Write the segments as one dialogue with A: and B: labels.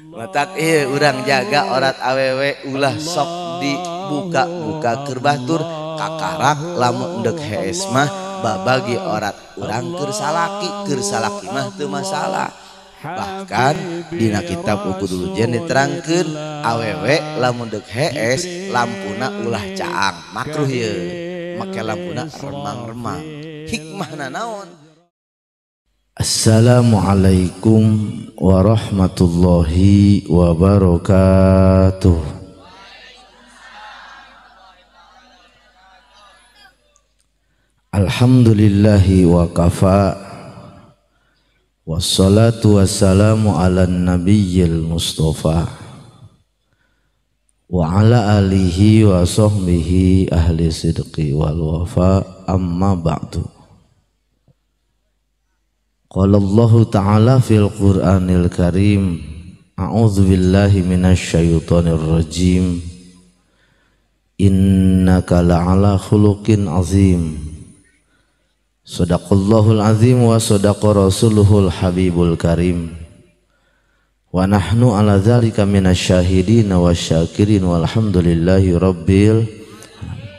A: Matak ieu urang jaga orat awewe ulah sok dibuka-buka keur batur kakarak lamun endek hees mah babagi orat urang keur salaki mah teu masalah. Bahkan dina kitab Uqudul Lujain diterangkeun awewe lamun deuk hees lampuna ulah caang makruh ieu make lampuna remang-remang. Hikmahna naon?
B: Assalamualaikum warahmatullahi wabarakatuh. Alhamdulillahi wa kafa. Wassalatu wassalamu ala nabiyyil mustafa wa ala alihi wa sahbihi ahli sidqi wal wafa, amma ba'du. Qala Allahu ta'ala fil Qur'anil Karim, a'udzu billahi minasyaitonir rajim, innaka la'ala khuluqin azim. Sadaqallahul azim wa sadaqa rasuluhul habibul karim. Wa nahnu ala dzalika minasyahidin wasyakirin walhamdulillahi rabbil alamin.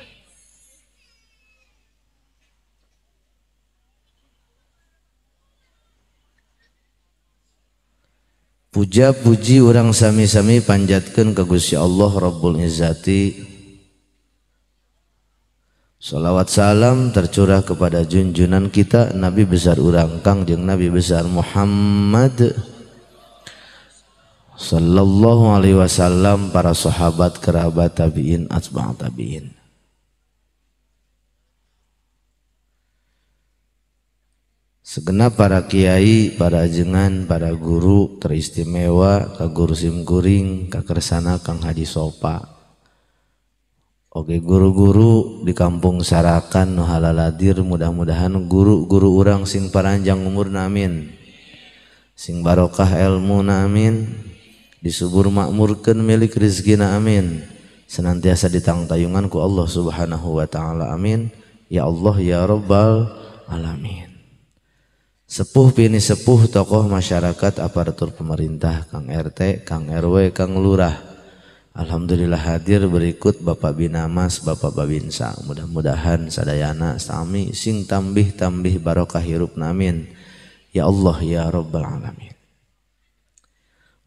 B: Puja puji urang sami-sami panjatkeun ka Gusti Allah Rabbul Izzati. Salawat salam tercurah kepada junjunan kita Nabi besar urang Kangjeng Nabi besar Muhammad sallallahu alaihi wasallam, para sahabat, kerabat, tabiin, atba' tabiin. Segenap para kiai, para ajengan, para guru teristimewa, ka guru simkuring, ka kersana Kang Haji Sopa. Oke, guru-guru di kampung Sarakan nu halaladir, mudah-mudahan guru-guru urang sing paranjang umurna amin, sing barokah elmuna amin, disubur makmurkeun milik rezekina amin, senantiasa ditangtayungan ku Allah Subhanahu wa taala amin, ya Allah ya Rabbal alamin. Sepuh pini sepuh tokoh masyarakat, aparatur pemerintah, Kang RT, Kang RW, Kang Lurah. Alhamdulillah hadir berikut Bapak Binamas, Bapak Babinsa. Mudah-mudahan sadayana sami sing tambih-tambih barokah hirup amin. Ya Allah ya Rabbal alamin.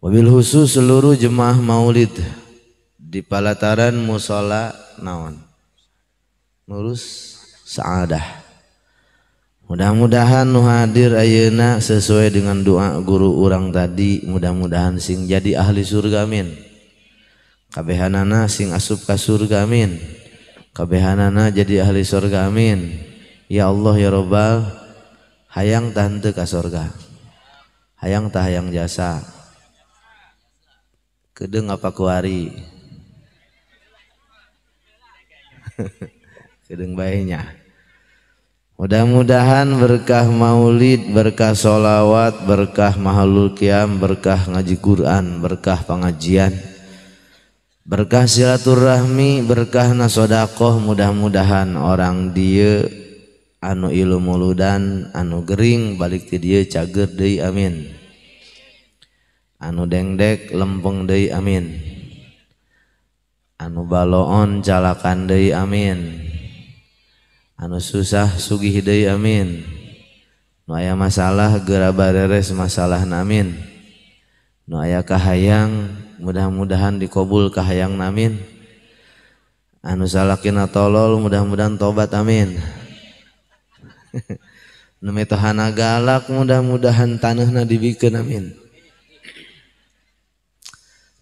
B: Wabil khusus seluruh jemaah maulid di palataran musala naon Nurus Saadah. Mudah-mudahan nu hadir ayeuna sesuai dengan doa guru urang tadi, mudah-mudahan sing jadi ahli surga amin. Kabehanana sing asup ka surga amin. Kabehanana jadi ahli surga amin. Ya Allah ya Rabbal, hayang tah henteu ka surga. Hayang tah hayang jasa. Kedeung apa kuari? Kedeung bae nya. Mudah-mudahan berkah maulid, berkah sholawat, berkah mahalul qiyam, berkah ngaji Quran, berkah pengajian, berkah silaturahmi, berkah nasodakoh, mudah-mudahan orang dia anu ilu muludan, anu gering balik ti dieu cager deui amin, anu dengdek lempeng deui amin, anu baloon calakan deui amin, anu susah sugih deui amin, nu aya masalah geura bareres masalahna amin, nu aya kahayang mudah-mudahan dikabul kahayang amin, anu salakina tolol mudah-mudahan tobat amin, nu mitohana galak mudah-mudahan taneuhna dibikeun amin,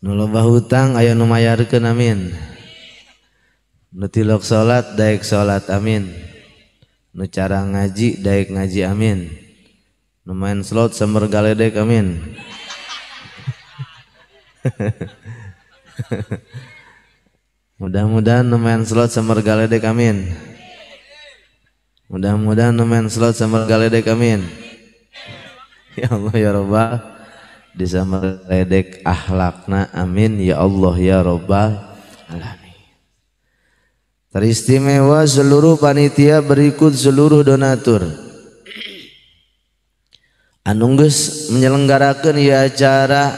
B: nu loba hutang aya nu mayarkeun amin, nu tilok salat daek salat amin, nu cara ngaji daek ngaji amin, nu main slot samber galedek amin. Mudah-mudahan nu main slot samber galedek amin. Mudah-mudahan nu main slot samber galedek amin. Ya Allah ya Rabbal, disamber galedek akhlakna amin ya Allah ya Rabbal alamin. Teristimewa seluruh panitia berikut seluruh donatur anu geus menyelenggarakeun ieu acara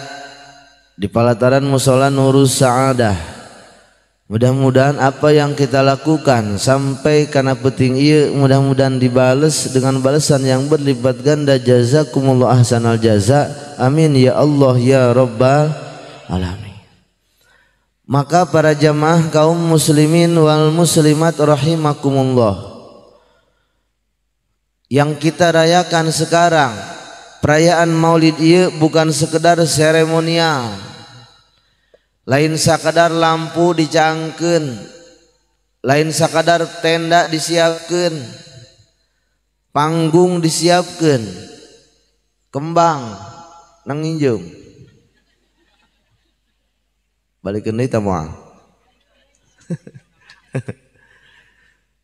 B: di palataran Mushola Nurus Sa'adah. Mudah-mudahan apa yang kita lakukan sampai karena penting ieu mudah-mudahan dibales dengan balasan yang berlipat ganda. Jazakumullah ahsanal jaza. Amin ya Allah ya Rabbal alamin. Maka para jamaah kaum muslimin wal muslimat rahimakumullah, yang kita rayakan sekarang perayaan Maulid ieu bukan sekedar seremonial, lain sakadar lampu dicangkeun, lain sakadar tenda disiapkeun, panggung disiapkeun, kembang nang nginjeum. Balikeun deui tah moal.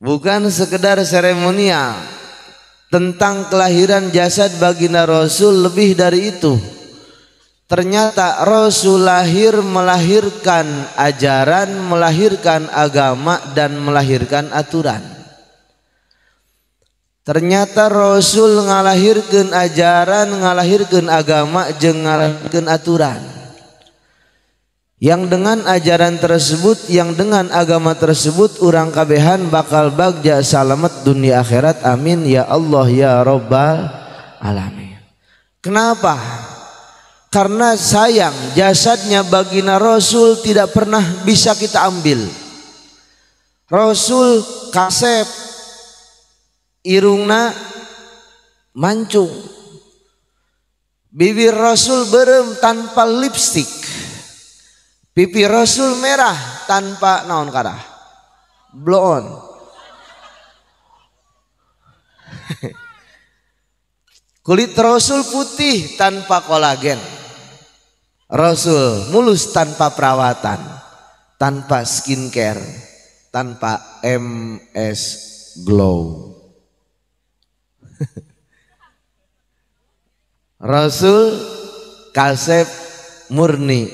B: Bukan sekedar seremonial tentang kelahiran jasad baginda Rasul, lebih dari itu. Ternyata Rasul lahir melahirkan ajaran, melahirkan agama, dan melahirkan aturan. Ternyata Rasul ngalahirkan ajaran, ngalahirkan agama, jeung ngalahirkan aturan. Yang dengan ajaran tersebut, yang dengan agama tersebut, urang kabehan bakal bagja salamet dunia akhirat. Amin ya Allah ya Rabbal alamin. Kenapa? Karena sayang jasadnya baginda Rasul tidak pernah bisa kita ambil. Rasul kasep, irungna mancung, bibir Rasul berem tanpa lipstik, pipi Rasul merah tanpa naon karah bloon. Kulit Rasul putih tanpa kolagen. Rasul mulus tanpa perawatan, tanpa skincare, tanpa MS Glow. Rasul kasep murni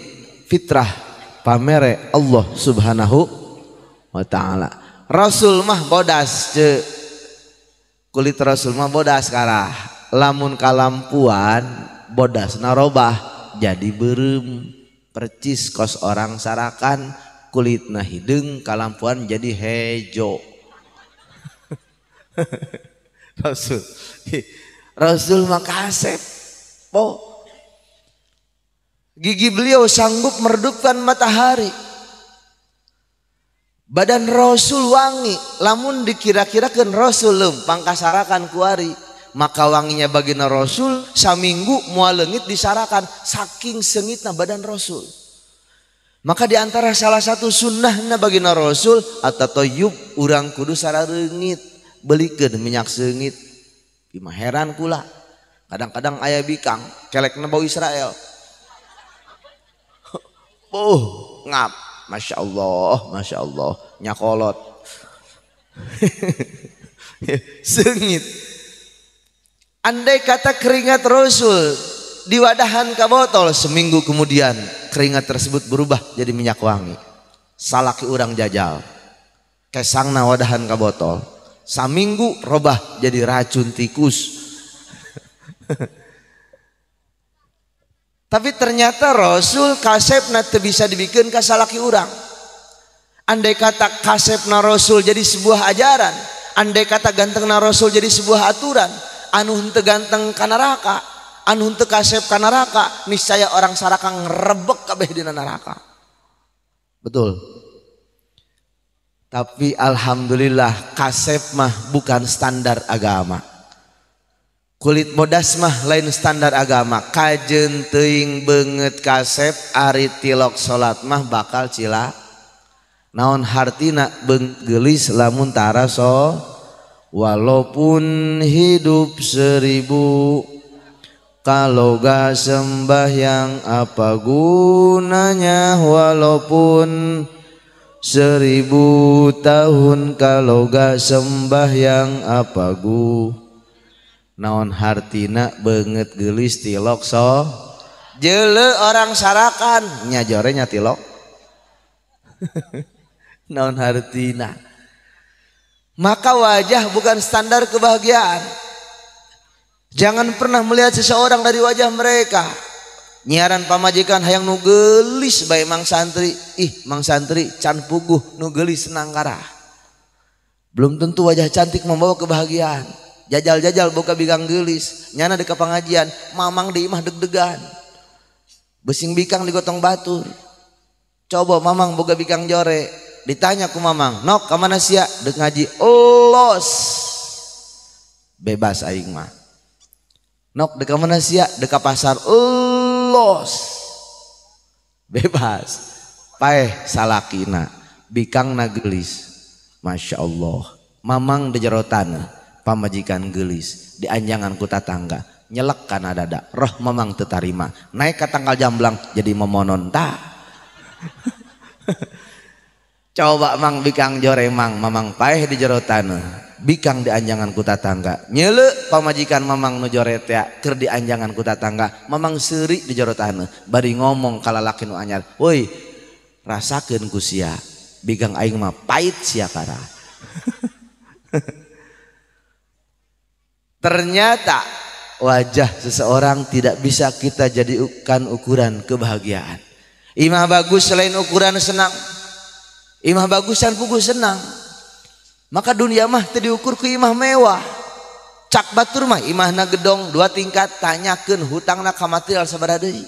B: fitrah pamere Allah Subhanahu wa ta'ala. Rasul mah bodas, ce. Kulit Rasul mah bodas karah. Lamun kalampuan bodas narobah jadi berem, percis kos orang Sarakan, kulitna hideung kalampuan jadi hejo. Rasul Rasul mah kasep. Po. Gigi beliau sanggup meredupkan matahari. Badan Rasul wangi, lamun dikira-kirakan Rasul lempang kasarakan kuari, maka wanginya baginda Rasul saminggu moal leungit disarakan, saking sengitna badan Rasul. Maka diantara salah satu sunnahna baginda Rasul at-tatayyub, urang kudu sarareungit, belikeun minyak seungit. Imah heran kula. Kadang-kadang aya bikang kelekna bau Israel. Oh, ngap. Masya Allah, nyakolot. Sengit. Andai kata keringat Rasul diwadahan ke botol, seminggu kemudian keringat tersebut berubah jadi minyak wangi. Salaki urang jajal, kesangna wadahan ke botol, saminggu robah jadi racun tikus. Tapi ternyata Rasul kasepna teu bisa dibikin ka salaki urang. Andai kata kasepna Rasul jadi sebuah ajaran, andai kata gantengna Rasul jadi sebuah aturan, anu henteu ganteng ka neraka, anu henteu kasep ka neraka, niscaya orang Saraka ngrebek kabeh dina neraka. Betul. Tapi alhamdulillah kasep mah bukan standar agama. Kulit bodas mah lain standar agama. Kajen teuing beungeut kasep ari tilok salat mah bakal cila. Naon hartina beungeut geulis lamun tara so. Walaupun hidup 1000 kalau gak sembahyang apa gunanya, walaupun 1000 tahun kalau gak sembahyang apa gunanya. Naon hartina beungeut geulis tilok so. Jele orang Sarakan nyajore nya tilok. Naon hartina. Maka wajah bukan standar kebahagiaan. Jangan pernah melihat seseorang dari wajah mereka.
A: Nyiaran pamajikan hayang nu geulis bae Mang Santri. Ih, Mang Santri can puguh nu geulis senang karah. Belum tentu wajah cantik membawa kebahagiaan. Jajal-jajal boga bikang geulis, nyana di pengajian, mamang di imah deg-degan. Besing bikang digotong batur. Coba mamang boga bikang jore, ditanya ku mamang, "Nok, ka mana sia?" Dek ngaji, "Los." Bebas aing mah. Nok, dek ka mana sia? Dek ka pasar, "Los." Bebas. Paeh salakina, bikangna geulis. Masya Allah. Mamang di jero taneuh, pamajikan geulis, di anjangan ku tatangga, nyelek kana dada, roh mamang teu tarima, naik ka tangkal jamblang jadi momonon tah. Coba mang bikang jore mang, mamang paeh di jero taneuh, bikang di anjangan ku tatangga, nyeuleuh pamajikan mamang nu jore teh keur di anjangan ku tatangga, mamang seuri di jero taneuh, bari ngomong ka lalaki nu anyar, "Woi, rasakeun ku sia, bikang aing mah pait sia kara." Ternyata wajah seseorang tidak bisa kita jadikan ukuran kebahagiaan. Imah bagus selain ukuran senang. Imah bagus dan puguh senang. Maka dunia mah teu diukur ku imah mewah. Cak batur mah imahna gedong 2 tingkat, tanyakeun hutangna ka material sabaraha deui.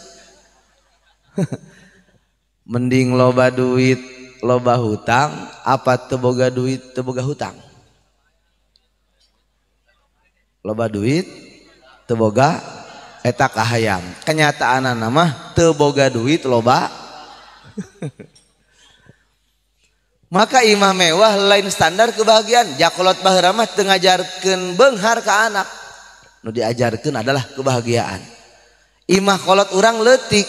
A: Mending loba duit loba hutang apa teu boga duit teu boga hutang? Loba duit teu boga eta kahayang. Kenyataanana mah teu boga duit loba. Maka imah mewah lain standar kebahagiaan. Jakolot baheula mah teu ngajarkeun beunghar ka anak. Nu diajarkeun adalah kebahagiaan. Imah kolot urang leutik,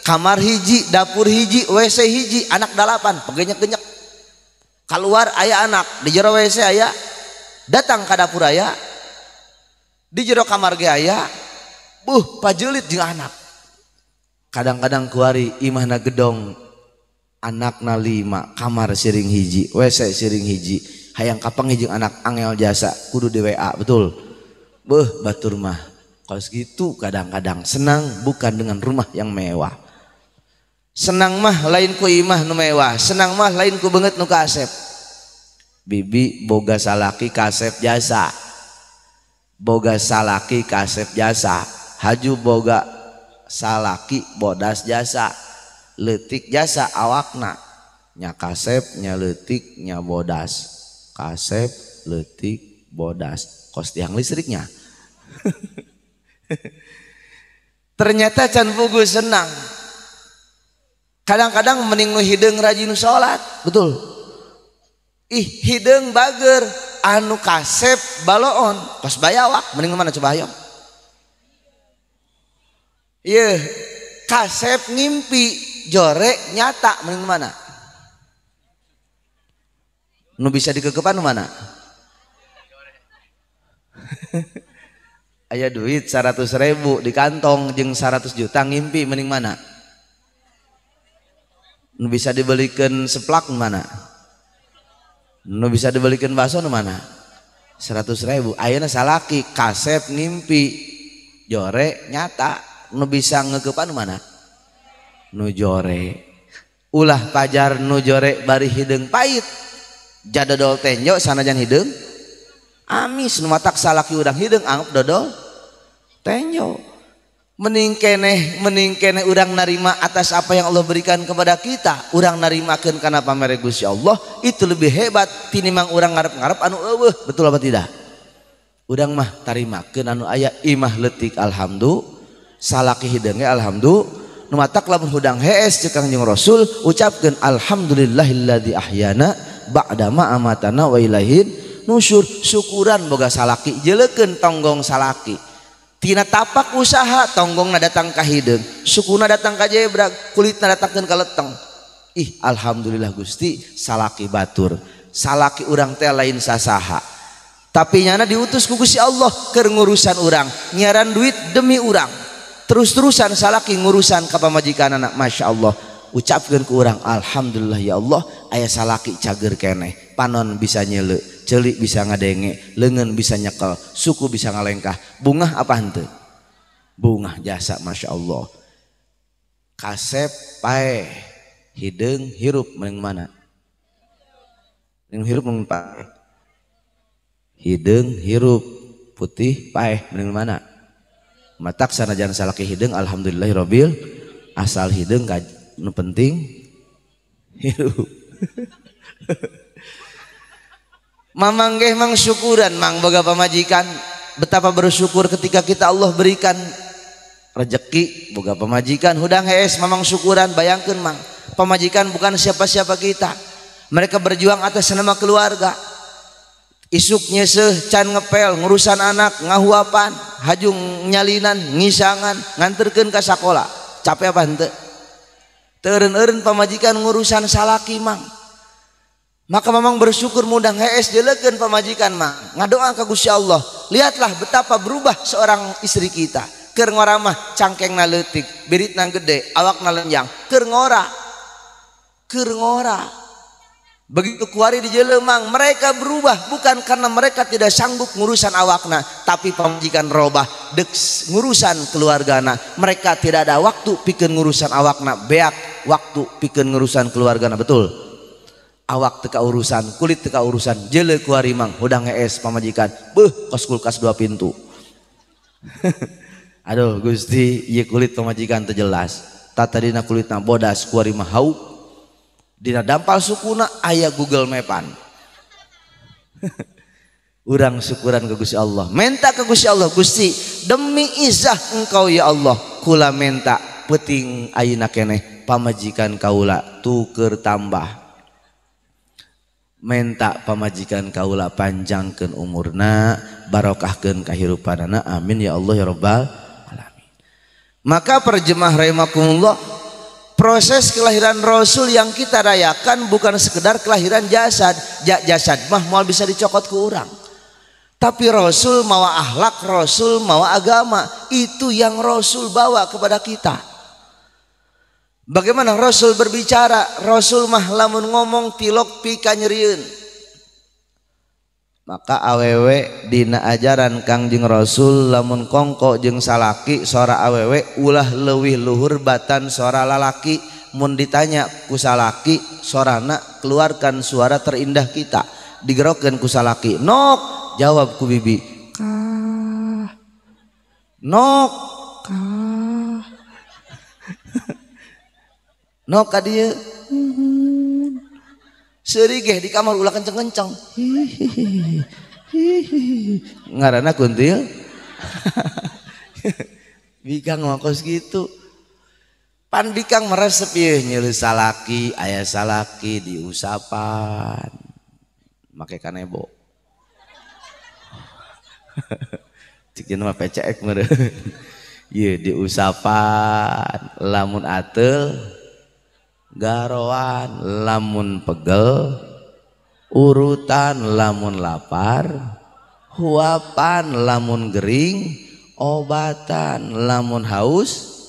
A: kamar hiji, dapur hiji, WC hiji, anak 8, pegenyek-genyek. Keluar aya anak, di jero WC aya, datang ka dapur aya, di jero kamar ge aya, buh pajelit jeung anak. Kadang-kadang kuari imahna gedong, anakna 5, kamar siring hiji, WC siring hiji, hayang kapanggih jeung anak angel jasa, kudu di WA, betul. Beuh batur mah. Kalau segitu kadang-kadang senang bukan dengan rumah yang mewah. Senang mah lain ku imah nu mewah, senang mah lain ku beungeut nu kasep. Bibi boga salaki kasep jasa. Boga salaki kasep jasa, haju boga salaki bodas jasa, leutik jasa awakna, nya kasep nya leutik nya bodas, kasep leutik bodas, kos tiang listriknya. Ternyata can puguh senang. Kadang-kadang mending nu hideung rajin salat, betul. Ih hideung bager, anu kasep baloon, kos bayawak, mending mana coba ayo. Iya, kasep ngimpi, jore nyata, mending mana? Nu bisa dikekepan nu mana? Aya duit 100.000 di kantong jeung 100 juta ngimpi, mending mana? Nu bisa dibelikan seplak mana? Nu bisa dibelikan bakso nu mana? 100.000. Ayeuna salaki kasep ngimpi, jore nyata, nu bisa ngekepan nu mana? Nu jore. Ulah pajar nu jore bari hideung pait. Jadodol tenjo sanajan hideung amis, nu matak salaki urang hideung anggap dodol tenjo. Mending keneh urang narima atas apa yang Allah berikan kepada kita, urang narimakeun kana pamere Gusti Allah, itu lebih hebat tinimbang urang ngarep-ngarep anu eueuh, betul apa tidak? Urang mah tarimakeun anu aya, imah leutik alhamdulillah, salaki hideung ge alhamdulillah, nu matak lamun hudang hees ceuk Kangjeng Rasul ucapkeun alhamdulillahilladzi ahyana ba'da ma amatana wa ilaihin nusyur. Syukuran boga salaki, jelekeun tonggong salaki. Tina tapak usaha tonggongna datang ka hideung, sukuna datang ka jebrag, kulitna datangkeun ka leteng. Ih alhamdulillah Gusti salaki batur, salaki urang teh lain sasaha. Tapi nyana diutus ku Gusti Allah keur ngurusan urang, nyiaran duit demi urang. Terus-terusan salaki ngurusan ka pamajikanana, Masya Allah. Ucapkeun ku urang alhamdulillah ya Allah aya salaki cager keneh, panon bisa nyeuleu, ceuli bisa ngadenge, leungeun bisa nyekel, suku bisa ngalengkah. Bungah apa henteu? Bungah jasa, Masya Allah. Kasep paeh hideung hirup mending mana? Mending hirup mending paeh. Hideung hirup putih paeh mending mana? Matak sanajan salaki hideung alhamdulillahirabbil asal hideung nu penting hirup. Mamang geh mang syukuran mang boga pamajikan. Betapa bersyukur ketika kita Allah berikan rejeki boga pamajikan hudang hees mamang syukuran. Bayangkeun mang, pamajikan bukan siapa-siapa kita. Mereka berjuang atas nama keluarga. Isuk nyeseh can ngepel ngurusan anak ngahuapan hajung nyalinan ngisangan nganterkeun ka sakola. Capek apa henteu? Teu eureun-eureun pamajikan ngurusan salaki mang. Maka mamang bersyukur mudang hees jelekeun pamajikan mang. Ngadoa ka Gusti Allah. Lihatlah betapa berubah seorang istri kita. Keur ngora mah cangkengna leutik, biritna gede, awakna lenjang. Keur ngora. Keur ngora. Begitu kuari di jelemang, mereka berubah bukan karena mereka tidak sanggup ngurusan awakna, tapi pamajikan robah dek ngurusan keluargana. Mereka tidak ada waktu pikeun ngurusan awakna, beak waktu pikeun ngurusan keluargana, betul. Awak teka urusan, kulit teka urusan, jele kuari mang hudang hees pamajikan, beuh kos kulkas 2 pintu. Aduh Gusti, ieu kulit pamajikan teu jelas. Tatadina kulitna bodas, kuari mah hauk. Dina dampal sukuna aya Google Mapan. Urang syukuran ke Gusti Allah, menta ke Gusti Allah, Gusti demi izah engkau ya Allah, kula menta peuting ayeuna keneh pamajikan kaula tuker tambah. Menta pamajikan kaula panjangkeun umurna, barokahkeun kahirupanana, amin ya Allah ya rabbal alamin. Maka perjemah rahimakumullah, proses kelahiran Rasul yang kita rayakan bukan sekedar kelahiran jasad. Jasad mah moal bisa dicokot ku urang. Tapi Rasul mawa akhlak, Rasul mawa agama, itu yang Rasul bawa kepada kita. Bagaimana Rasul berbicara? Rasul mah lamun ngomong tilok pika nyerieun. Maka awewe dina ajaran Kangjeng Rasul lamun kongko jeung salaki sora awewe ulah leuwih luhur batan sora lalaki. Mun ditanya ku salaki sorana keluarkan suara terindah kita. Digerokeun ku salaki, nok, jawab ku bibi, kah. Nok, kah. Nok ka dieu. Seuri geh di kamar ulah kenceng-kenceng. Ngaranna kuntil. Bikang mah kos kitu. Pan bikang meresep ieu nyeuleuh salaki, aya salaki diusapan. Make kanebo. Cik jeung mah PCX meureun. Ieu diusapan, lamun ateul garoan, lamun pegel urutan, lamun lapar huapan, lamun gering obatan, lamun haus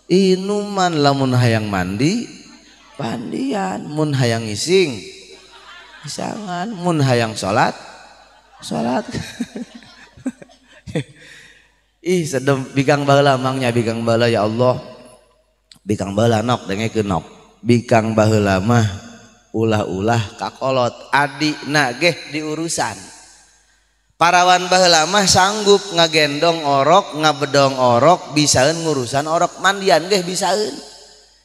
A: inuman, lamun hayang mandi pandian, mun hayang ngising isangan, mun hayang salat salat. Ih sedem bikang baheula mangnya, bikang baheula ya Allah, bikang baheula nok dengekeun nok. Bikang baheula mah ulah-ulah kakolot adikna geh diurusan. Parawan baheula mah sanggup ngagendong orok, ngabedong orok, bisaeun ngurusan orok, mandian geh bisaeun.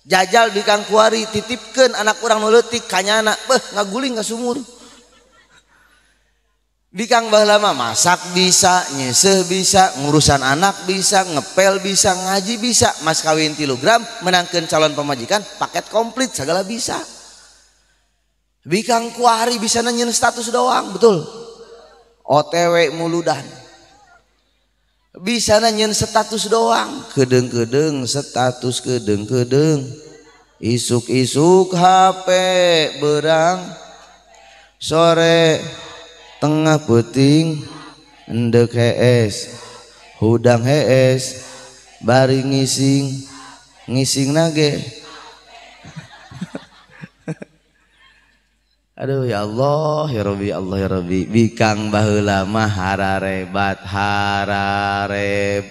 A: Jajal bikang kuari titipkeun anak urang nu leutik kanyana, beuh ngaguling ka sumur. Bikang baheula mah masak bisa, nyeseh bisa, ngurusan anak bisa, ngepel bisa, ngaji bisa, mas kawin 3 gram, menangkeun calon pamajikan, paket komplit segala bisa. Bikang kuari bisa nanyain status doang, betul. OTW muludan. Bisa nanyain status doang, kedeng-kedeng status kedeng-kedeng. Isuk-isuk HP berang, sore tengah peuting endek hees, hudang hees, bari ngising, ngising nage. Aduh ya Allah ya Rabbi, ya Allah ya Rabbi. Bikang baheula mah hararebat, harareb,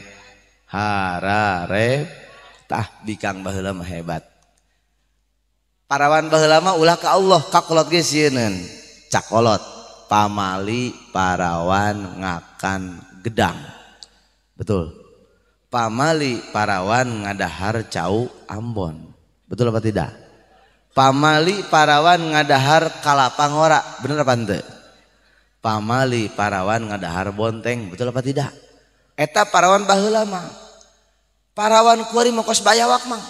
A: harareb. Tah Bikang baheula mah hebat. Parawan baheula mah ulah ka Allah kakolot ge sieuneun. Cakolot pamali parawan ngakan gedang. Betul. Pamali parawan ngadahar cau Ambon. Betul apa tidak? Pamali parawan ngadahar kalapa ngora. Bener apa henteu? Pamali parawan ngadahar bonteng. Betul apa tidak? Eta parawan baheula mah. Parawan kuari mah kos bayawak mang.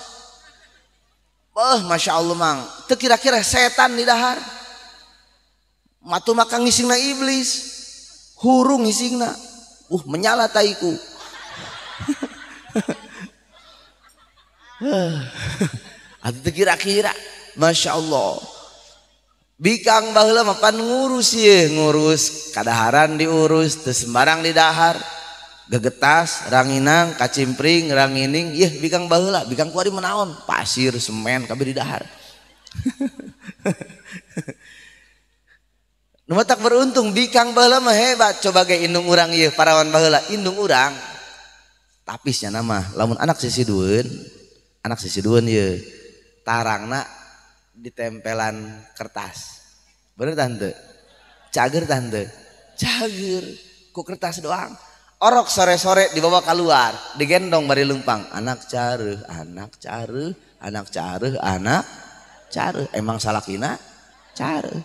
A: Beuh, Masya Allah mang. Teu kira-kira setan di dahar. Matu maka ngisingna iblis. Hurung ngisingna. Menyala taiku. Atuh kira-kira, Masya Allah. Bikang baheula mah pan ngurus ieu, ngurus kadaharan diurus, teu sembarang di dahar. Gegetas, ranginang, kacimpring, rangining, yeuh bikang baheula, bikang kuari menaon, pasir, semen kabeh di dahar. Nu matak beruntung bikang baheula mah hebat, coba ge indung urang ieu parawan baheula, indung urang. Tapisnya nama, lamun anak sisi dueun ieu, tarangna ditempelan kertas. Bener tante? Cager tante? Cager, ku kertas doang. Orok sore-sore dibawa keluar, digendong bari leumpang. Anak careuh, anak careuh, anak careuh, anak careuh. Emang salakina careuh.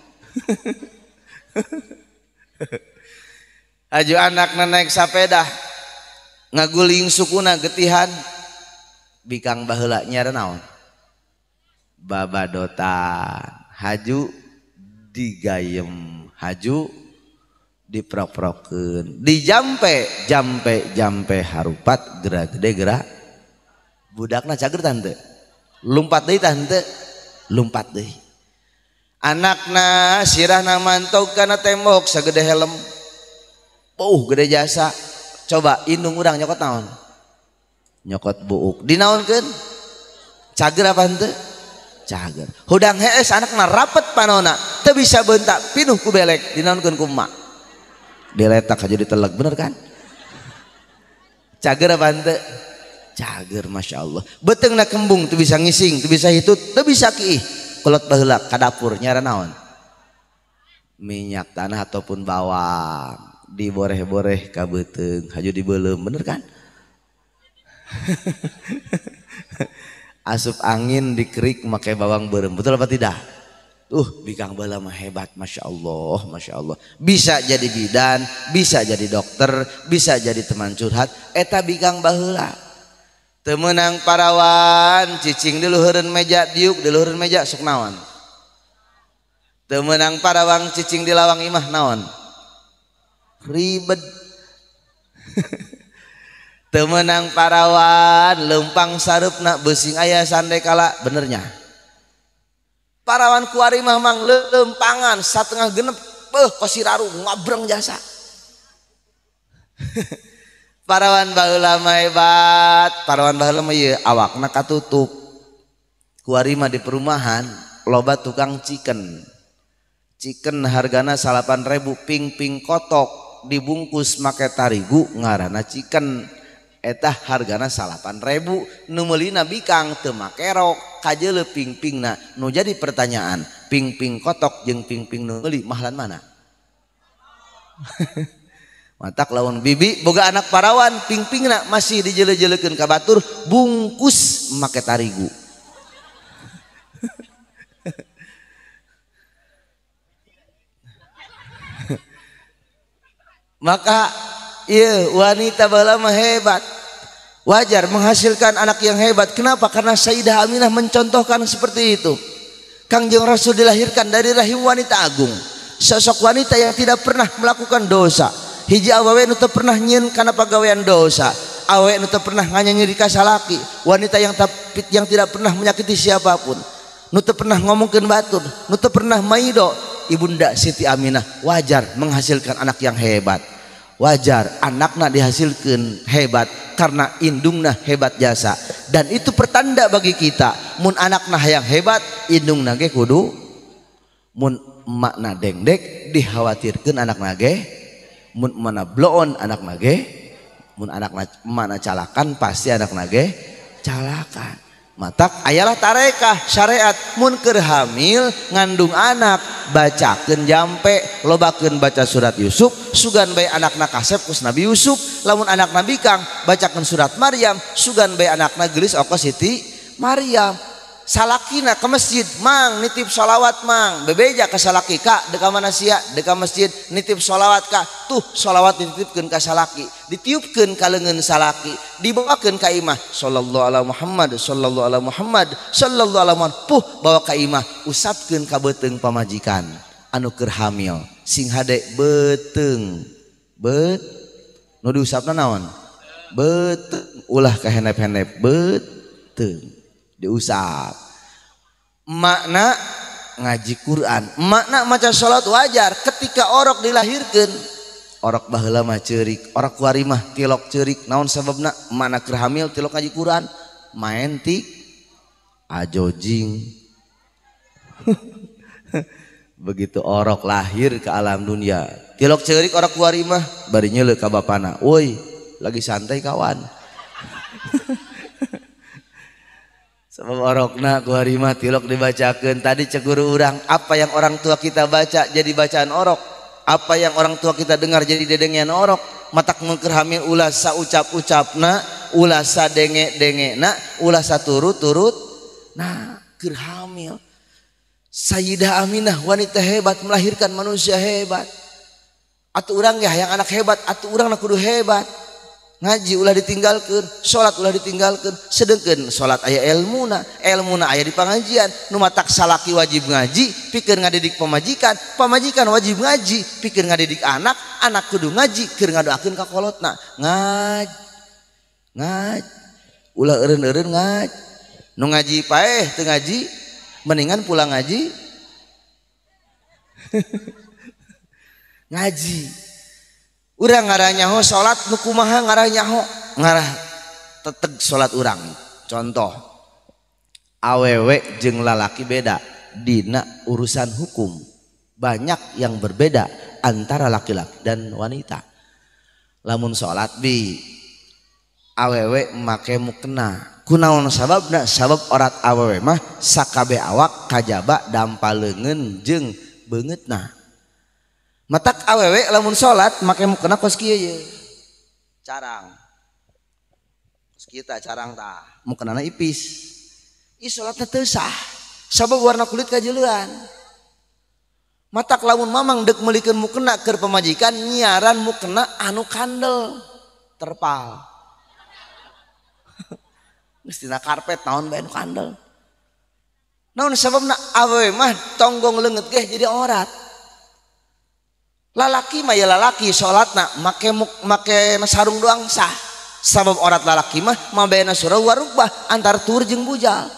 A: Aju anakna naik sepeda, ngaguling sukuna getihan. Bikang baheula nyara naon? Babadotan. Haju digayem, haju diprok-prokeun, dijampe, jampe, jampe harupat gerak gede gerak. Budakna cager tante, lumpat deui tante, lumpat deui. Anakna sirahna mantog kana tembok sagede helm. Puh gede jasa. Coba indung urang nyokot naon? Nyokot buuk. Dinaonkeun? Cager apa henteu? Cager. Hudang hees anakna rapet panona, teu bisa bentak, pinuh ku belek, dinaonkeun ku emak. Diletak aja diteleg, bener kan? Cager apa henteu? Cager, Masya Allah. Beuteungna kembung, teu bisa ngising, teu bisa hitut, teu bisa kiih. Kolot baheula ka dapur nyara naon? Minyak tanah ataupun bawang diboreh-boreh ka beuteung, haju dibeuleum, bener kan? Asup angin dikerik make bawang beureum, betul apa tidak? Bikang baheula mah hebat, Masya Allah, Masya Allah. Bisa jadi bidan, bisa jadi dokter, bisa jadi teman curhat. Eta bikang baheula. Teu meunang parawan, cicing di luhureun meja, diuk di luhureun meja, sok naon. Teu meunang parawang cicing di lawang imah naon. Ribet. Teu meunang parawan, leumpang sareupna beusing aya sandekala, benernya. Parawan kuari mah mang leumpangan satengah genep, beuh kosiraru ngabreng jasa. Parawan baheula mah hebat, parawan baheula mah ieu awakna katutup. Kuari mah di perumahan loba tukang chicken. Chicken hargana 8.000 ping-ping kotok dibungkus make tarigu ngaranna chicken. Eta hargana 8.000 nu meulina bikang teu make rok kajeuleuh ping-pingna. Nu jadi pertanyaan, ping-ping kotok jeung ping-ping nu meuli mahalan mana? Matak lawan bibi boga anak parawan ping-pingna masih dijeuleuh-jeuleukeun ka batur bungkus make tarigu. Maka iya wanita baheula mah hebat. Wajar menghasilkan anak yang hebat. Kenapa? Karena Sayyidah Aminah mencontohkan seperti itu. Kangjeng Rasul dilahirkan dari rahim wanita agung. Sosok wanita yang tidak pernah melakukan dosa. Hiji awewe nu teu pernah nyieun kana pagawean dosa. Awewe nu teu pernah nganyanyeri ka salaki. Wanita yang tidak pernah menyakiti siapapun. Nu teu pernah ngomongkeun batur, nu teu pernah maido. Ibunda Siti Aminah wajar menghasilkan anak yang hebat. Wajar anakna dihasilkan hebat karena indungna hebat jasa. Dan itu pertanda bagi kita, mun anakna yang hebat, indungna ge kudu, mun emakna dengdek dikhawatirkeun anakna ge, mun emakna bloon anakna ge, mun anakna emakna calakan pasti anakna ge calakan. Matak ayalah tarekah syariat mun keur hamil ngandung anak bacakeun jampe lobakeun baca surat Yusuf sugan bae anakna kasep kus Nabi Yusuf lamun anakna bikang bacakeun surat Maryam sugan bae anakna geulis oko Siti Maryam. Salakina ke masjid mang nitip sholawat mang bebeja ke salaki ka deka mana sia deka masjid nitip sholawat ka tuh sholawat dititipkeun ka salaki ditiupkeun ka leungeun salaki dibawakeun ka imah sallallahu ala Muhammad sallallahu ala Muhammad sallallahu ala Muhammad puh bawa ka imah usapkeun ka beuteung pamajikan anu keur hamil sing hade beuteung bet nu diusapna naon beuteung ulah ka henep-henep beuteung diusap. Makna ngaji Quran, makna maca salat wajar ketika orok dilahirkan. Orok baheula mah ceurik, orok kuari mah tilok ceurik. Naon sababna? Makna keur hamil tilok ngaji Quran, main tik ajojing. Begitu orok lahir ke alam dunia, tilok ceurik orok kuari mah bari nyeuleuh ka bapana. Woi, lagi santai kawan. Sebab orokna kuari mah tilok dibacakeun. Tadi cek guru urang, apa yang orang tua kita baca jadi bacaan orok, apa yang orang tua kita dengar jadi dedengean orok. Matak mun keur hamil ulah saucap-ucapna, ulah sadenge-dengena, ulah saturut-turut. Nah, keur hamil Sayyidah Aminah wanita hebat melahirkan manusia hebat. Atuh urang ya yang anak hebat, atuh urang kudu hebat. Ngaji ulah ditinggalkeun, salat ulah ditinggalkeun, sedengkeun salat aya elmuna, elmuna aya di pangajian. Nu matak salaki wajib ngaji, pikeun ngadidik pamajikan, pamajikan wajib ngaji, pikeun ngadidik anak, anak kudu ngaji keur ngadoakeun ka kolotna. Ngaj ngaj ulah eureun-eureun ngaj. Nu ngaji paeh teu ngaji, mendingan pulang ngaji. Ngaji. Urang ngarah nyaho salat nu kumaha ngarah nyaho ngarah teteg salat urang. Contoh awewe jeung lalaki beda dina urusan hukum. Banyak yang berbeda antara laki-laki dan wanita. Lamun salat bi awewe make mukena. Kunaon sababna? Sabab orat awewe mah sakabeh awak kajaba dampa leungeun jeung beungeutna. Matak awewe lamun salat make mukena kos kieu ye. Carang. Kos kieu tah carang tah. Mukenana ipis. Ih salatna teu sah. Sabab warna kulit kajeulean. Matak lamun mamang deuk meulikeun mukena keur pamajikan nyiaran mukena anu kandel terpal. Geus dina karpet naon bae anu kandel. Naon sababna awewe mah tonggong leungeut ge jadi orat. Lalaki mah ya lalaki salatna make make sarung doang sah. Sabab orat lalaki mah mabaena surah warubah antar tur jeung bujal.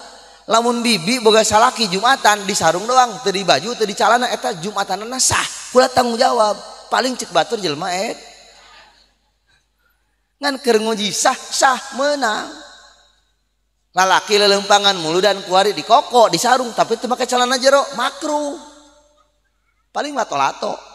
A: Lamun bibi boga salaki jumatan di sarung doang teu di baju teu di calana eta jumatanna sah. Kula tanggung jawab. Paling cek batur jelema et. Ngan keur nguji sah sah meunang. Lalaki lelempangan mulu dan kuari di koko di sarung tapi teu make calana jero makruh. Paling lato-lato.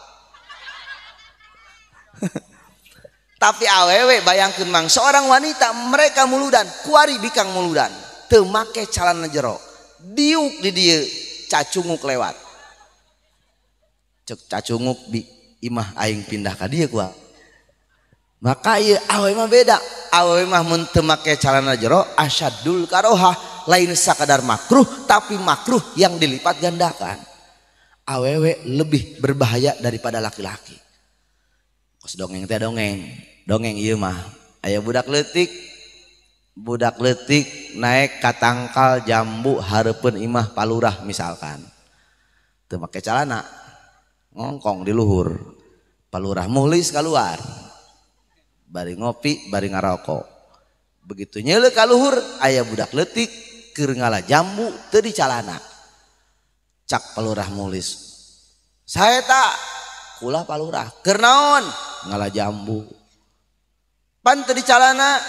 A: Tapi awewe bayangkeun mang seorang wanita mereka muludan kuari bikang muludan teu make calana jero diuk di dieu cacunguk lewat cek cacunguk bi imah aing pindah ka dieu kuah. Maka ieu awewe mah beda. Awewe mah mun teu make calana jero asyadul karohah, lain sakadar makruh tapi makruh yang dilipat gandakan. Awewe lebih berbahaya daripada laki-laki. Kos dongeng teh dongeng, dongeng ieu mah aya budak leutik naik ka tangkal jambu hareupeun imah palurah misalkan. Teu make calana, ngongkong di luhur. Palurah muhlis keluar. Bari ngopi, bari ngarokok. Begitu nyeuleuh ka luhur aya budak leutik keur ngala jambu teu di calana. Cak palurah muhlis. Saeta kula palurah keur naon ngala jambu pan teu di calana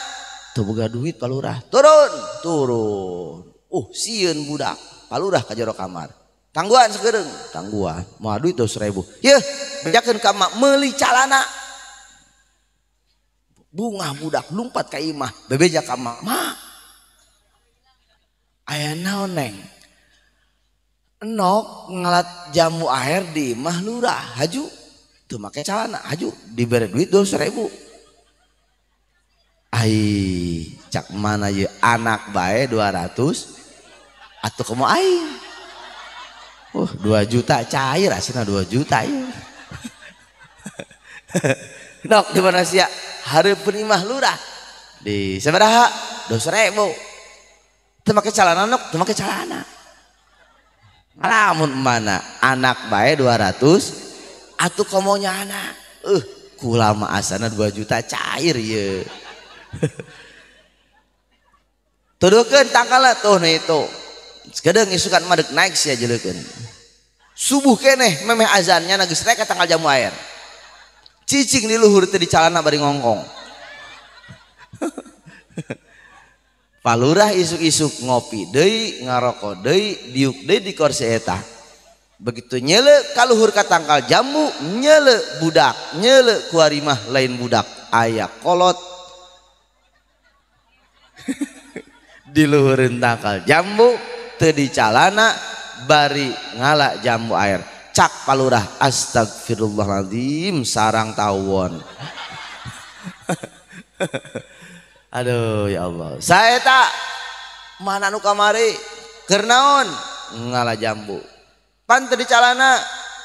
A: teu boga duit palurah turun turun sieun budak palurah ka jero kamar tangguhan sakedeung tangguhan moal duit 200.000 yeuh bejakeun ka mak meuli calana bungah budak lumpat ka imah bebeja ka mak mak Aya naon neng? Enok ngalat jamu air di imah lurah haju teu make calana haju dibere duit 200.000. Ai cak mana ye anak bae 200 atuh komo aing. 2 juta cair asina 2 juta ieu. Nok di mana sia hareupeun imah lurah di sabaraha 200.000. Teu make calana nok, teu make calana. Ngalamun mana anak bae 200 atuh komonya anak. Kula mah asana 2 juta cair ye. Tuduhkeun tangkalna tuh nih itu. Sekedeng isukan mah deuk naik sia jeleukeun. Subuh keneh memeh azannya na geus rek ka tangkal jamu air. Cicing di luhur teh di calana bari ngongkong. Palurah isuk-isuk ngopi deui, ngarokok deui, diuk deui di kursi eta. Begitu nyele kaluhur ka tangkal jambu, nyele budak, nyele kuarimah lain budak, aya kolot. Di luhureun tangkal jambu teu dicalana bari ngala jambu air. Cak palurah astagfirullahaladzim sarang tawon. Aduh ya Allah. Saya tak mana nu kamari keur naon ngala jambu. Pan teu dicalana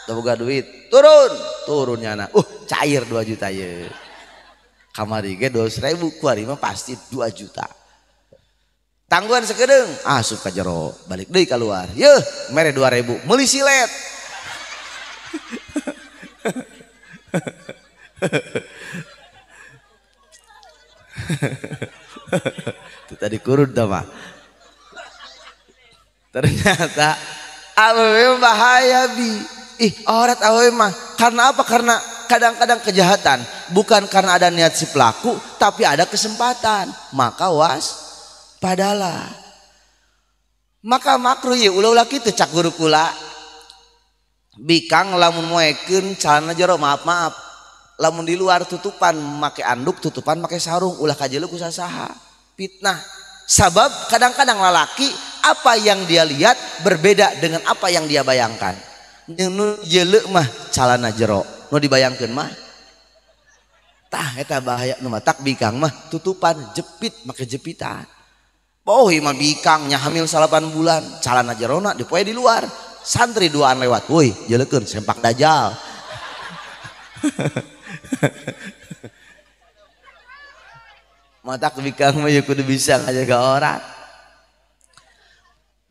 A: teu boga duit. Turun, turun nyana. Cair 2 juta ye. Kamari ge 200.000 kuari mah pasti 2 juta. Tangguhan sekedeung, asup ka jero, balik deui keluar. Yeuh, mere 2.000, meuli silet. Itu tadi kurun mah. Ternyata awewe bahaya bi. Ih, aurat awewe mah. Karena apa? Karena kadang-kadang kejahatan bukan karena ada niat si pelaku, tapi ada kesempatan. Maka was padalah. Maka makruh ye ulah-ulah kitu cak guru kula. Bikang lamun moekeun calana jero maaf-maaf. Lamun di luar tutupan make anduk, tutupan make sarung, ulah kajeuleuh ku sasaha. Fitnah. Sabab kadang-kadang lalaki apa yang dia lihat berbeda dengan apa yang dia bayangkan. Nu jeuleuh mah calana jero, nu dibayangkeun mah tah eta bahaya nu matak bikang mah tutupan jepit make jepitan. Oh mah bikangnya hamil 8 bulan, calana jerona dipoe di luar. Santri duaan lewat, woi jeleukeun sempak dajal. Matak bikang mah ya kudu bisa ngajaga orang.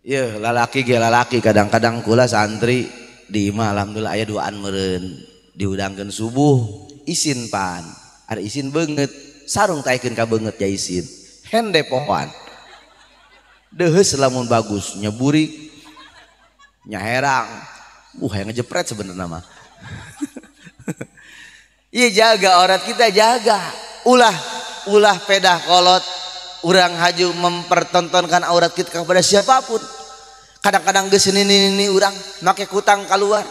A: Yeuh lalaki ge lalaki kadang-kadang kula santri di imah alhamdulillah aya duaan meureun diudangkeun subuh isin pan. Ada isin beungeut, sarung taekeun ka beungeut ja isin. Hende pohoan. Deuheus lamun bagus nyeburik nyaherang. Hayang ngejepret sebenarnya mah. Iya jaga aurat kita jaga. Ulah pedah kolot urang haju mempertontonkan aurat kita kepada siapapun. Kadang-kadang geus nini urang make kutang keluar.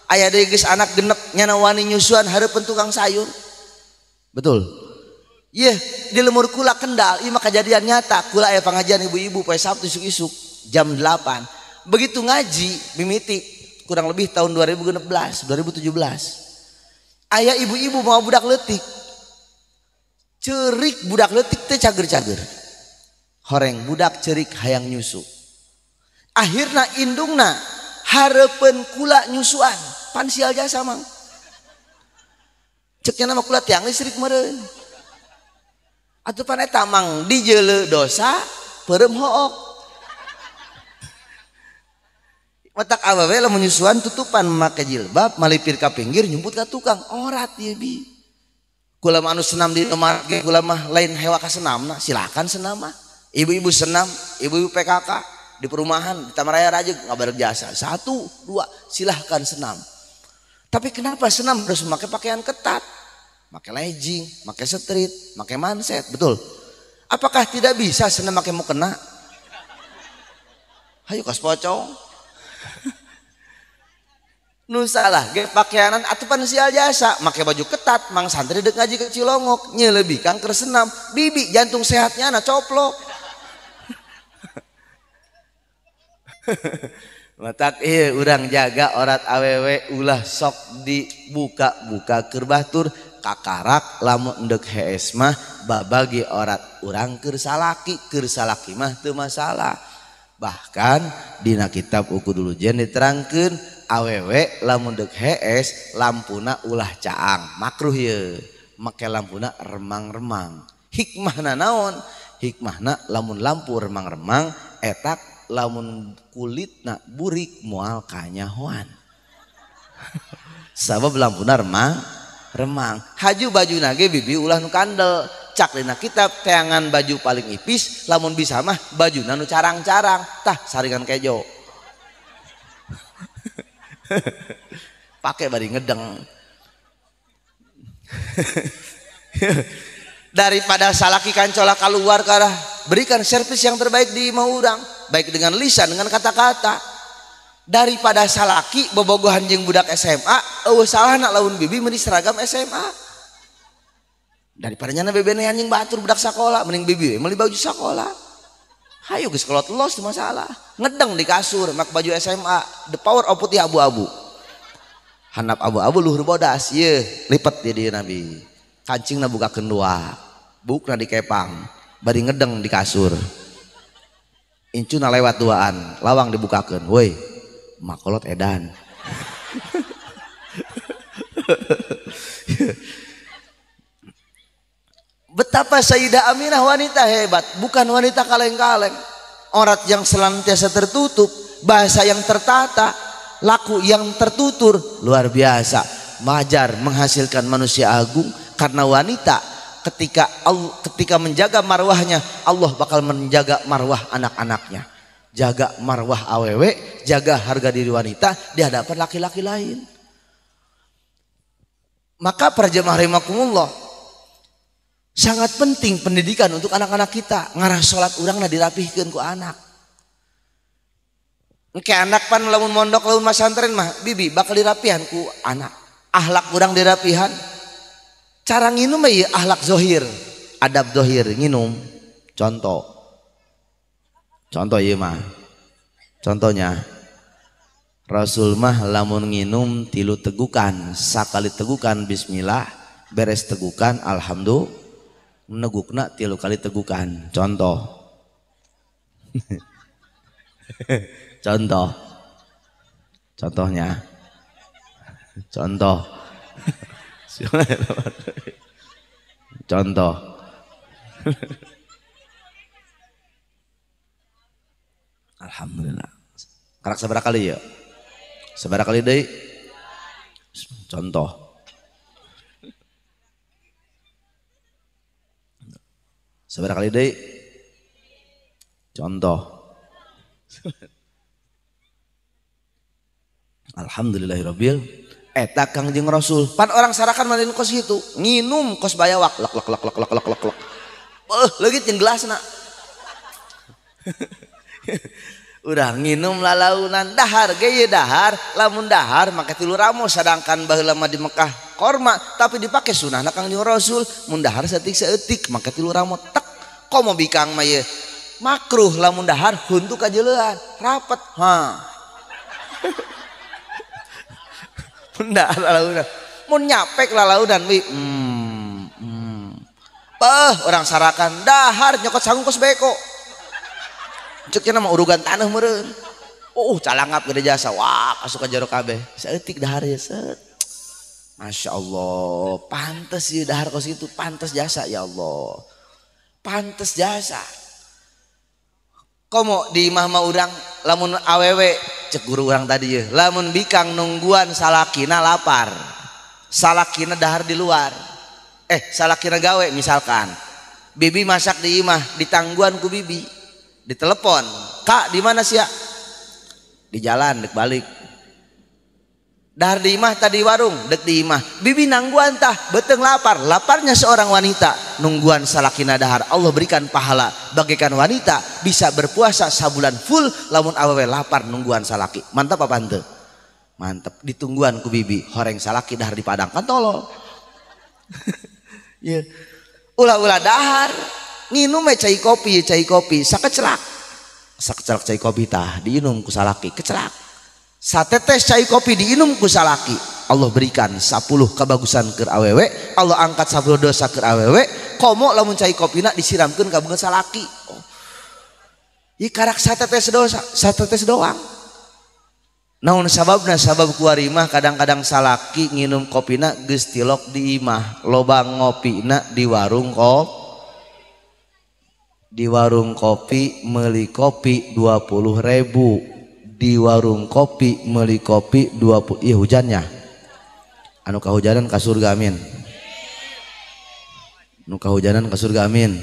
A: Aya deui geus anak genep nyana wani nyusuan hareupeun tukang sayur. Betul. Iya, di lemur kula Kendal, ieu mah kejadian nyata. Kula aya pengajian ibu-ibu poe Sabtu isuk-isuk jam 8. Begitu ngaji mimiti kurang lebih tahun 2016, 2017. Aya ibu-ibu mau budak leutik. Cerik budak leutik teh cager-cager. Horeng budak cerik hayang nyusu. Akhirna indungna hareupeun kula nyusuan, pan sial jasa mang. Ceknya nama kula tiang listrik meureun. Atuh pan eta mang dijeuleu dosa peureum hook. Matak awewe lamun nyusuan tutupan make jilbab malipir ka pinggir nyumput ka tukang orat ieu bi. Kula mah anu senam di Indomaret ge kula mah lain hewa ka senamna, silakan senam mah. Ibu-ibu senam, ibu-ibu PKK di perumahan di Taman Raya Rajeg ngabareng jasa. 1, 2 silahkan senam. Tapi kenapa senam harus memakai pakaian ketat? Pakai legging, pakai street, pakai manset, betul. Apakah tidak bisa senam pakai mukena? Hayu kas pocong. Nu salah ge pakaianan atupan sial jasa, make baju ketat, mang santri dek ngaji ke Cilongok, nyelebih kanker senam, bibi jantung sehatnya na coplok. Matak ieu urang jaga orat awewe ulah sok dibuka-buka keur batur kakarak lamun endek hees mah babagi orat urang keur salaki mah teu masalah. Bahkan dina kitab Uqudul Lujain diterangkeun awewe lamun deuk hees lampuna ulah caang makruh ye make lampuna remang-remang. Hikmahna naon? Hikmahna lamun lampu remang-remang etak lamun kulitna burik moal kanyahoan. Sabab lampuna remang remang. Haju bajuna ge bibi ulah nu kandel. Cak dina kitab teangan baju paling ipis lamun bisa mah bajuna nu carang-carang tah saringan kejo. Pakai bari ngedeng. Daripada salaki kancola keluar karah berikan servis yang terbaik di imah urang, baik dengan lisan dengan kata-kata. Daripada salaki bobogohan jeung budak SMA, eueuh salahna lamun bibi meuni seragam SMA. Daripada nyana bebenehan jeung batur budak sakola, mending bibi we meuli baju sakola. Hayu geus kolot los teu masalah. Ngedeng di kasur mak baju SMA, the power of putih abu-abu. Handap abu-abu luhur bodas, yeuh lipet di dieu Nabi. Kancingna bukakeun dua, bukna dikepang, bari ngedeng di kasur. Incuna lewat duaan, lawang dibukakeun, woi, makolot edan. Betapa Sayyidah Aminah wanita hebat, bukan wanita kaleng-kaleng. Aurat yang senantiasa tertutup, bahasa yang tertata, laku yang tertutur, luar biasa. Majar menghasilkan manusia agung karena wanita ketika menjaga marwahnya, Allah bakal menjaga marwah anak-anaknya. Jaga marwah awewe, jaga harga diri wanita di hadapan laki-laki lain. Maka para jemaah rahimakumullah, sangat penting pendidikan untuk anak-anak kita. Ngarah sholat urangna dirapihkeun ku anak. Engke anak pan lamun mondok lamun masantren mah bibi bakal dirapihan ku anak. Akhlak urang dirapihan. Cara nginum mah ieu akhlak zohir, adab zohir nginum. Contoh. Contoh ieu mah. Contohnya Rasul mah lamun nginum 3 tegukan, sakali tegukan bismillah, beres tegukan alhamdulillah, negukna 3 kali tegukan. Contoh. Contoh. Contohnya. Contoh. Contoh. Alhamdulillah. Karak sabaraha kali ya? Sabaraha kali deui? Contoh. Sabaraha kali deui? Contoh. Alhamdulillahirabbil. Eta Kangjeng Rasul. Pan orang Sarakan mah kos kitu, nginum kos bayawak lek lek lek lek lek lek lek. Beuh, leungit jeung gelasna. Udah nginum lalaunan dahar ge ieu dahar, lamun dahar make 3 ramo sadangkan baheula mah di Mekah korma tapi dipake sunahna Kangjeng Rasul mun dahar saeutik-saeutik make 3 ramo tek. Komo bikang mah ieu makruh lamun dahar huntu kajeleuan rapet ha. Mun dahar lalaunan mun nyapek lalaunan wi orang Sarakan dahar nyokot sangu kos beko. Ceknya nama urugan tanah meureun. Calangap gede jasa. Wah, asup ka jero kabeh. Saeutik dahar ya set. Masya Allah, pantes ieu dahar kos kitu, pantes jasa ya Allah. Pantes jasa. Komo di imah mah urang lamun awewe cek guru urang tadi ye, lamun bikang nungguan salakina lapar. Salakina dahar di luar. Salakina gawe misalkan. Bibi masak di imah, ditangguan ku bibi. Ditelepon, "Kak, di mana sih ya?" Di jalan dek balik. Dahar di imah tadi warung, dek di imah. Bibi nangguan tah, beteng lapar. Laparnya seorang wanita nungguan salakina dahar. Allah berikan pahala bagaikan wanita bisa berpuasa sabulan full lamun awewe lapar nungguan salaki. Mantap apa henteu? Mantap. Ditungguan ku bibi, horeng salaki dahar di Padang kan tolol. Ya. Ulah-ulah dahar. Nginum cai kopi, sakecelak. Sakecelak cai kopi tah diinum ku salaki, kecelak. Satetes cai kopi diinum ku salaki, Allah berikan 10 kebagusan keur awewe, Allah angkat 10 dosa keur awewe. Komo lamun cai kopina disiramkeun ka beungeut salaki. Oh. Ieu karak satetes dosa, satetes doang. Naon sababna? Sabab kuari mah kadang-kadang salaki nginum kopina geus tilok di imah, loba ngopina di warung kopi. Di warung kopi meuli kopi 20.000, di warung kopi meuli kopi 20. Iya hujannya, anu kahujanan ka surga amin, anu kahujanan ka surga amin.